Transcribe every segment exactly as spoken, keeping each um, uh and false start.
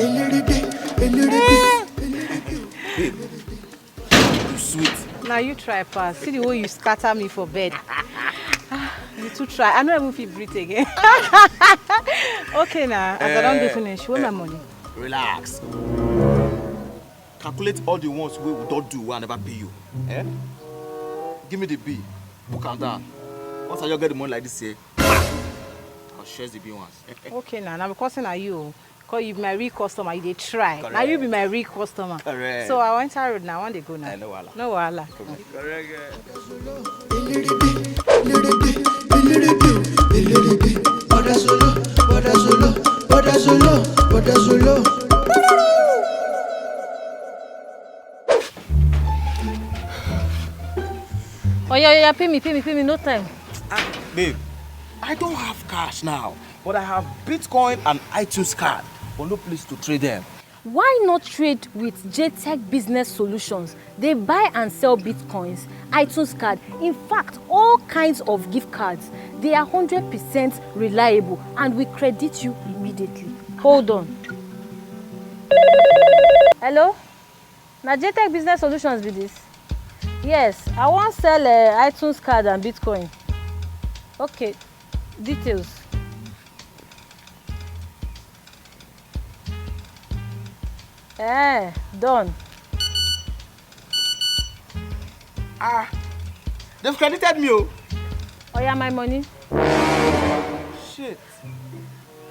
Babe, you sweet. Now you try pass. See the way you scatter me for bed. Ah, you too try. I no even fit breathe again. Okay now, as I don do finish, where my money? Relax. Calculate all the ones wey we don do wey I never pay you. Eh? Give me the bill. Book am down. Once I just get the money like this, eh? I'll share the bill once. Okay now, na because say na you o. Cause you be my real customer, you dey try. Na you be my real customer. Correct. So I wan enter road now, I wan dey go now. Eh, no wahala. No wahala. Oya, oya, pay me, pay me, pay me, no time. Ah, babe, I don't have cash now, but I have Bitcoin and iTunes card, but no place to trade them. Why not trade with J Tech Business Solutions? They buy and sell Bitcoins, iTunes card, in fact, all kinds of gift cards. They are hundred percent reliable and we credit you immediately. Hold on. Hello? Na J Tech Business Solutions be this? Yes, I wan sell uh, iTunes card and Bitcoin. Okay, details. Eh, done. Ah, they've credited me o. Oya, my money. Shit.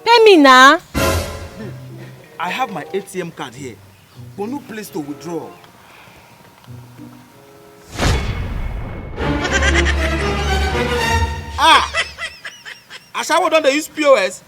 Pay me now. I have my A T M card here, but no place to withdraw. Ah! Ashawo don dey use P O S.